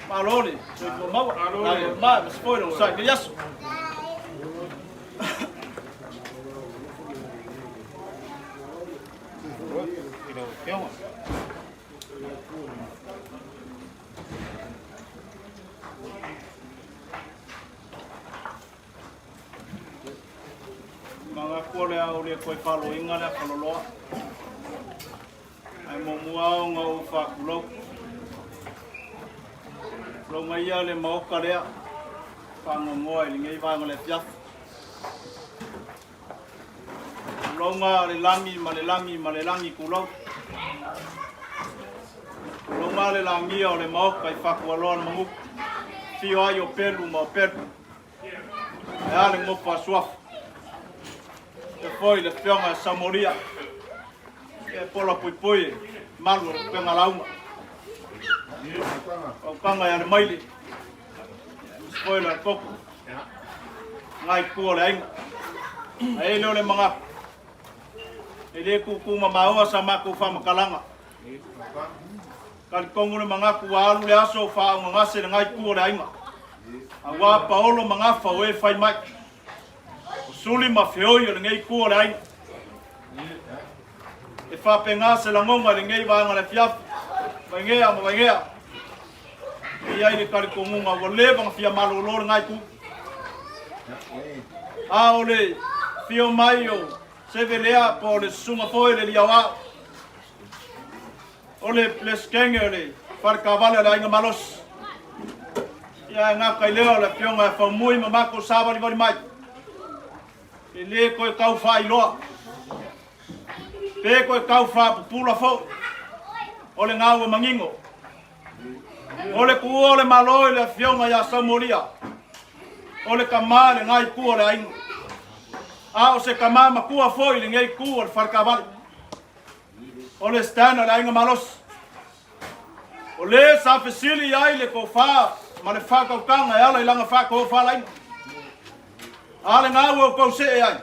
Malo le soifua maua. Malo ma ma se foi lo sai ke yaso. Magaku o le ao le koe faloinga le afaloloa. Ae muamua lava ona ou faatulou. Tulou mai ia le maota lea, faanoanoa i lenei vaega o le afiafi. Tulouna le lagi ma le lagi ma le lagi tulou. Tulouna le lagia o le maota i Fatualoa le Manutu. Afio ai o Pelu ma o Pelu. E a le nofo a Suafa. E foi le afioga e Samolia. E pola puipui e malu o le pega lauga. Paukanga e ale maile. Foi le koko. Ngai kua le aiga. A e leo le mangaku. E le kuku ma maua sa makou whamakalaga. Talitonu le manatu ua alu le aso o faaugagase le ngai tu o le aiga. Auā paolo ma gafa o e fai mai. O suli ma feoi o lenei tu o le aiga. E faapena se lagona i lenei vaega o le afiafi, Vainea ma Vainea. E i ai le talitonuga ua leva ona fia malolo le ngai tu. A o le fio mai o Sevelea po o le susuga foi le Liauao. O le Peresetene o le Fale Taavale o le Aiga Malosi. Ia e gata i lea o le Afioga ia Faumui ma matou savalivali mai. E le toe tau faailoa, pe toe tau faapupula foi, o le gaua manino. O le tuua o le Malo i le Afioga ia Saumolia, o le tama i lena itu o le aiga, a o se tama matua foi i lenei itu o le Fale Taavale. O le stand o le aiga malosi. O le sa fesili i ai le tofa ma le faatautaga e ala i lana faatofalaiga. A le gau o tou see ai,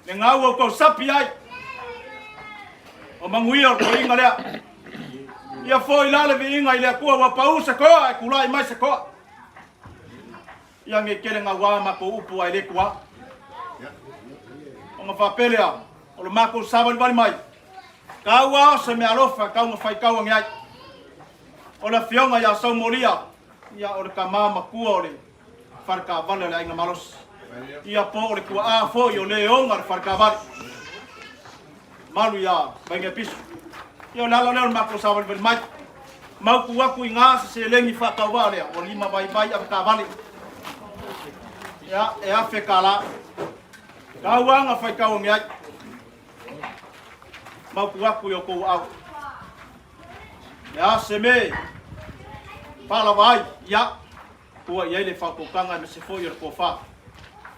le gau o tou sapi ai, o manuia o le toeaina lea. Ia foi la le viiga i le Atua ua pau se toa e tulai mai se toa. Ia nei tele gauā matou upu ae le tuā. Ona faapea lea, o le matou savalivali mai, tau lava o se meaalofa e tau na faitau ane ai. O le afioga ia Saumolia, ia o le tama matua o le fale taavale o le Aiga Malosi. Ia po o le tuaa foi o le ona le fale taavale. Malu ia Vainea Piso. Ia o le ala lea o le matou savalivali mai. Mautu atu i gā se seleni faatauvaa lea, ua lima vaivai ave taavale. Ia, e $1,000. Tau aga faitau ane ai. Mautu atu i o tou aao. Le a se me palawa ai, ia, tua i ai le faautautaga aemaise foi o le tofa,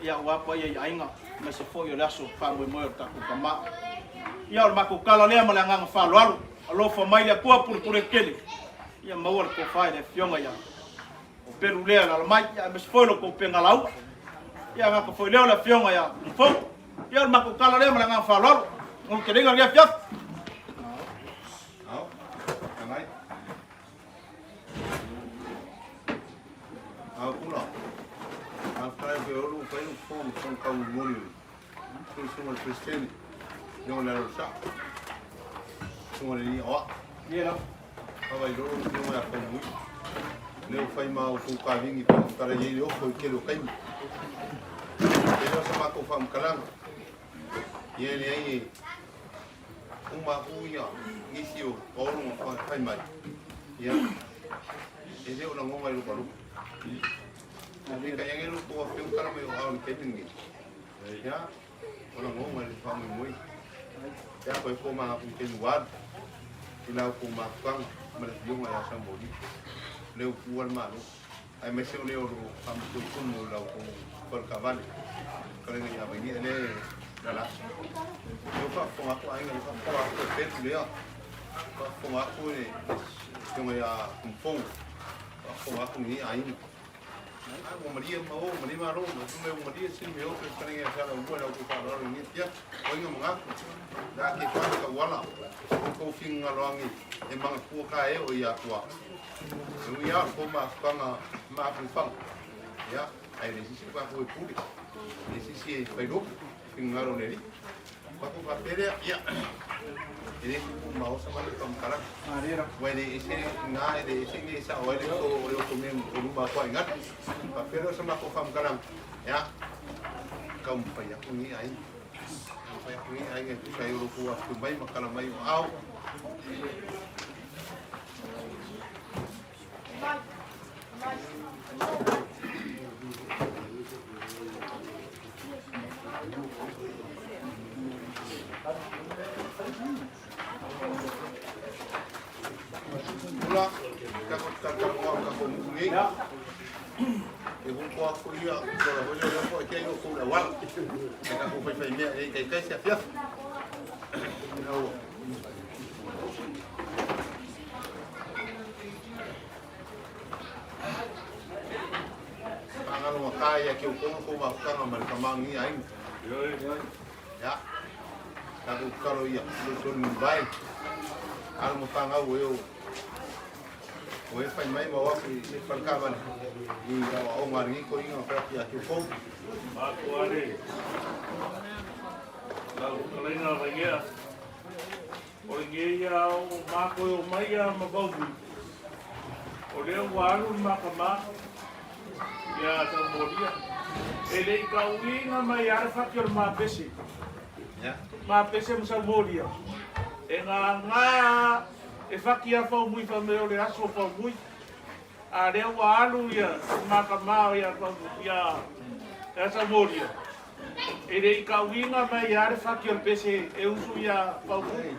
ia, aua paia i aiga, aemaise foi o le aso faamoemoe o le tatou tama. Ia, o le matou tala lea ma le agaga faaaloalo. Alofa mai le Atua pulepule tele, ia maua le tofa i le afioga ia o Pelu lea e alaala mai, ia, aemaise foi lo tou pega lauga. Ia, gata foi lea o le afioga ia Tumufou. Ia, o le matou tala lea ma le agaga faaaloalo. Ou te leiga lenei afiafi. Ao pula. Faafetai pe olu fai lu fo mo fong kau moni. Su su mo Presidente. Yo le ro sa. Su mo le ni oa. Ye la. Ka vai loro yo ya fo mui. Le o fai ma o fu ka vingi pa tara ye le o fo ke lo kai. E lo sa ma ko fam kalang. Ye le ai uma aku ia nisi o olu ma fai mai. Ia. E le o lagona i lupalupa. E ka iange lupo a fiu kala mai o au le kaimi ngi. Ia, o lagona i le faamoemoe. Ia koe ko ma aku kaimi walu. I lau ko mafukanga ma le fioga ia Samoa. Le upu al malo. Ai mai se o le o lo faamoemoe tonu o lau ko falkavale. Kalenga ia vaini le. Lalasa. Lea ua faafofoga atu aiga, lea ua faafofoga atu e Pelu lea. Faafofoga atu le afioga ia Tumufono. Faafofoga atu lenei aiga. Ai ua malie ma o, malie malo, ma fai mai ua malie sili me o pe fale ngai sala ua lau faaaloalo i lenei afiafi. O aiga manatu, le a ke fale tauala, o kou finagalo agi e manatua ka e o ia atua. E ui lava o le tou mafutaga mafufaga, ia, ae le sisi o tatou e pule, le sisi e fai lotu, finagalo o le Alii. Matou faapea lea, ia, e le tuutumao sa matou faamatalaga. Ua e le ese ina, e le ese ina e sao ai le oso o le oso mea o luma atu ai galu. Faapea lea o sa matou faamatalaga, ia, taumafai atu lenei aiga. Taumafai atu lenei aiga e tusa ai o lo outou afifio mai ma tala mai o aao. Pula, kako talanoa o kako nuu nei. E huko aku ia, ko la hoi o ko ke yo ko la wala. E kako fai fai mea e kai kai se afiafi. Ina Pagalo ka ia ke o kono ko mafutaga ma le tamaga i aiga. Ia, tatou tatalo ia, le tonu mavae. Alo ma fanau e o o e fai mai ma o atu i se fale taavale i aoaoga a lenei toeaina ma fai atu ia te outou. Matua le lau fetalaiga Vaigea. O lenei ia o matou e omai ia ma Vaumui, o lea ua alu le makama ia Saumolia. E le i tauina mai lava le fati o le mapese. Mapese ma Saumolia. E gaga e fati a Faumui fai mai o le aso o Faumui. A lea ua alu ia le makama ia ia Saumolia. E le i tauina mai lava le fati o le pese e usu ia Faumui.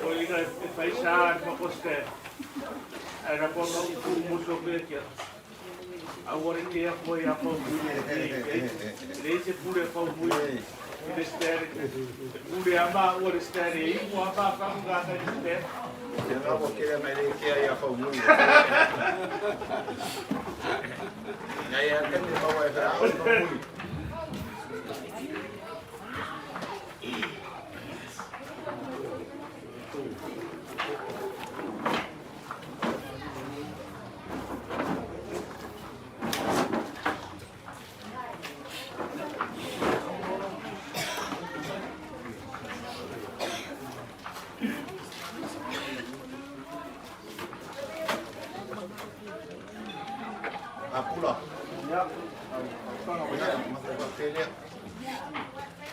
Koina e fai sa le makoste. Ai ra ko mau ku muso pe kia. Aua le ke ako ia pau mui. Le se pule pau mui. Le stere. Pule ama ua le stere i mua pa fa ku gata le stere. Te ngā wa kere mai le kea ia pau mui. Ngai a kene maua e whera au pau mui. Apula. Ia,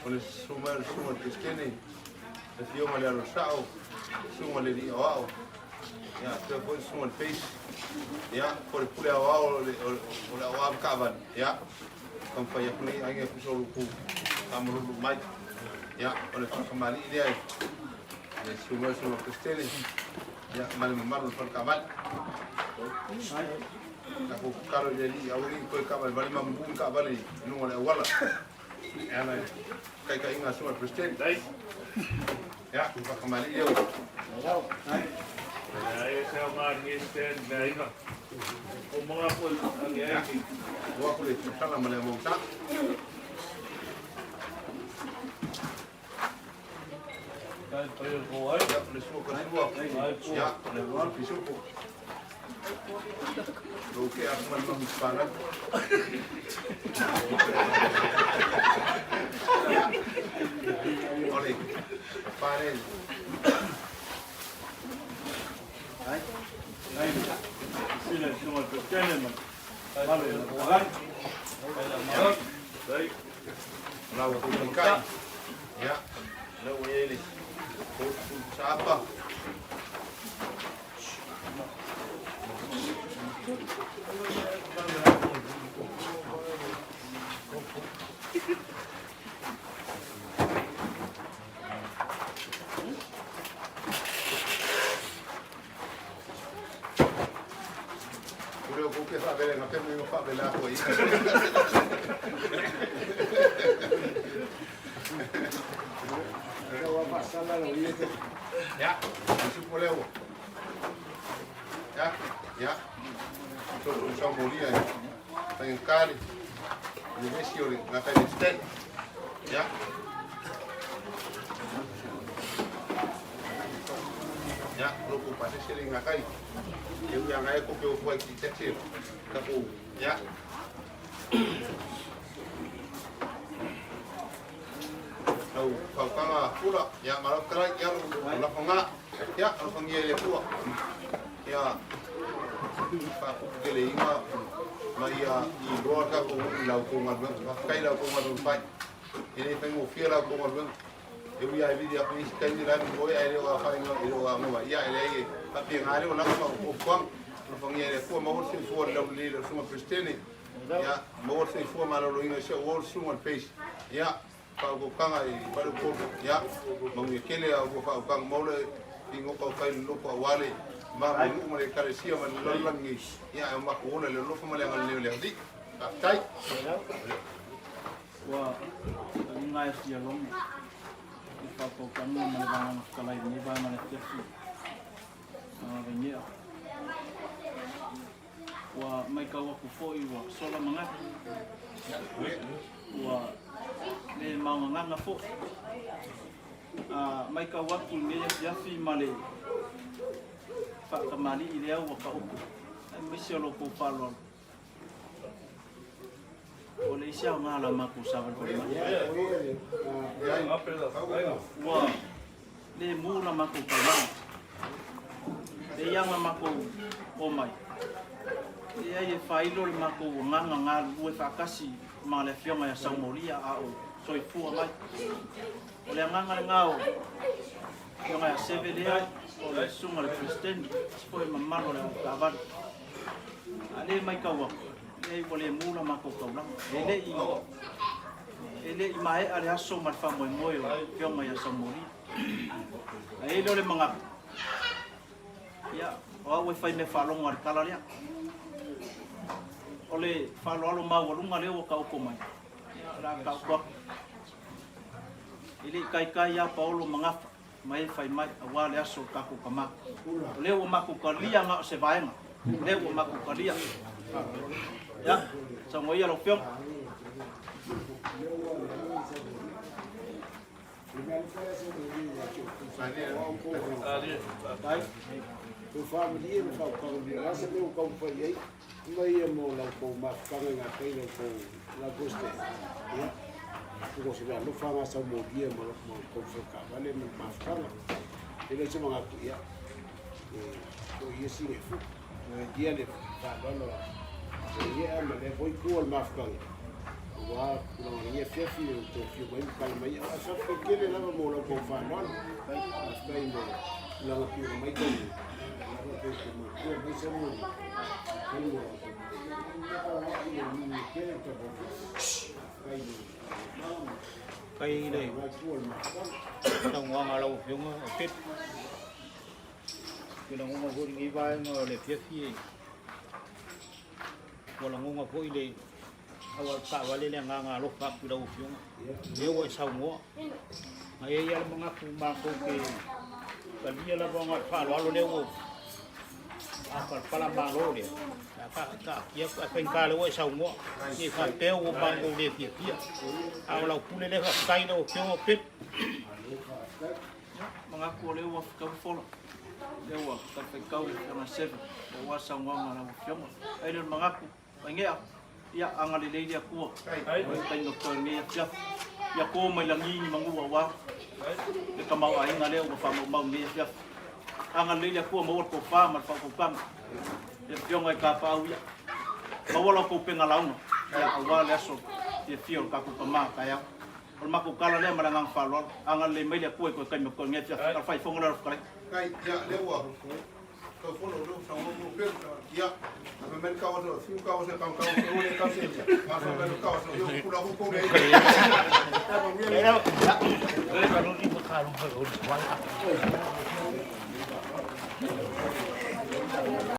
o le susuga le susuga le Peresetene, le afioga i le Alo Sao, susuga le Alii Aoao, ia, faapea foi le susuga le Face, ia, po le pule aoao o le, o le aoao taavale, ia, taumafai atu nei aiga e tusa o lo outou faamalulu mai. Ia, o le faatamalii lea i le susuga le susuga Peresetene, ia, ma le mamalu o le fale taavale. Tatou tatalo i le Alii aua ne i toe taavalevale ma mumu ni taavale i luga o le auala. E ala i taitaiga a Susuga i le Peresetene. Ia, faatamalii lea ua. Ua aku le tala ma le amauta. Ia, o le sua kasua. Ia, o le usu pisupo. Lou ke aku ma le mahu palan. Ia, o le pale. Lau kou taitai. Ia, lea ua i ai le saapa. O leo kou ke whaavele nga pemu inga whaavele ako i. Ya, isi po leo. Ya, ya. So, sa molia. Tangkali. Ni vesi o le ngata le sten. Ya. Ya, lo ku pase se le ngakai. Eu ia ngai ko pe o fua ki te ka ku. Ya. Au faukanga pula ya malo kala ya la fanga ya lo fangia le pua. Ya fa ku ke le inga ma ia i roa ka ko i lau ko ngalwe kai lau ko ngalwe pai. E le fengo fia lau ko ngalwe. E ui ai vidi aku isi kaini la mi oi ai le o fa inga i o ngo ia ele ai pa pi ngale o la ma o kwang lo fangia le pua ma o se fua le le le suma kristene. Ya ma o se fua ma lo inga se o suma face. Ya fa ko kanga i paru ko ya ma ngi kele au ko fa kanga mo le ingo ko kai lo ko wale ma ma mu ma le kare sia ma lo langi ya ma ko le lo fa ma le ngal le le di tai. Ua tagiga e fia logo i faapautaga ma le vagaga fetalai i lenei vaega o le afiafi vainea. Ua maitau atu foi ua sola manatu, ua le maogagaga foi. A maitau atu i lenei afiafi ma le faatamalii lea ua taoto, aemaise o lo outou faaaloalo. Ua leai se aoga o la matou savalivali mai. Ua le mu la matou taulaga. E ia na matou omai. Leai e faailo le matou agaga galulue faatasi ma le Afioga ia Saumolia a o soifua mai. O le agaga lena o Afioga ia Seve lea, o le Susuga i le Peresetene, aemaise foi le mamalu o le autaavale. A le maitau atu, leai ua le mu la matou taulaga. E le i maea le aso ma le faamoemoe o le Afioga ia Saumolia. A i ai lea o le manatu, ia, o au e fai mea faalogo a le tala lea. O le faaaloalo maualuga lea ua taoto mai, ia, o le a taoto atu. E le i taitai lava Paolo ma Gafa ma e fai mai, aua le aso o le tatou tama. O lea ua matou talia na o se vaega, o lea ua matou talia. Ia, saunoa ia lau Afioga. Kai le saunoaga a lau Afioga o Pep. Ke lagona foi lenei vaega o le afiafi e ua lagona foi le auala taavale le agaga alofa atu i lau Afioga. Lea ua e saunoa. Na e i ai lava le manatu matou te talia lava ona o le faaaloalo lea ua palapala malo lea. A taatia atu ae faigata lea ua e saunoa. Ne i faapea ua matou le fiafia. A o lau pule lea faafetai i lau Afioga o Pep. Manatu o lea ua fetau fola, lea ua talifaitau le Afioga Seven, aua saunoaga a lau Afioga. Ai lea o le manatu, Vainea, ia agalelei le Atua o le taimi o totoe lenei afiafi. Ia to mai lagi ni manu aua le tamaoaiga lea ua faamaumau lenei afiafi. Agalelei le Atua maua le tofa ma le faautautaga. Le Afioga i Tapaau ia maua la outou pega lauga ia aua le aso fiafia o le tatou tama taeao. O le matou tala lea ma le agaga faaaloalo. Agalelei mai le Atua i toe taimi o totoe lenei afiafi. Tala faifoga lea o le fetalaiga. Kai, ia, lea ua tau fono lea ua saunoa mo Pelu, ia, Fai mai le tauaso, fiu tauaso e tau tau, ua le tau se ia. A fai mai le tauaso, ia ua pula kou le ai.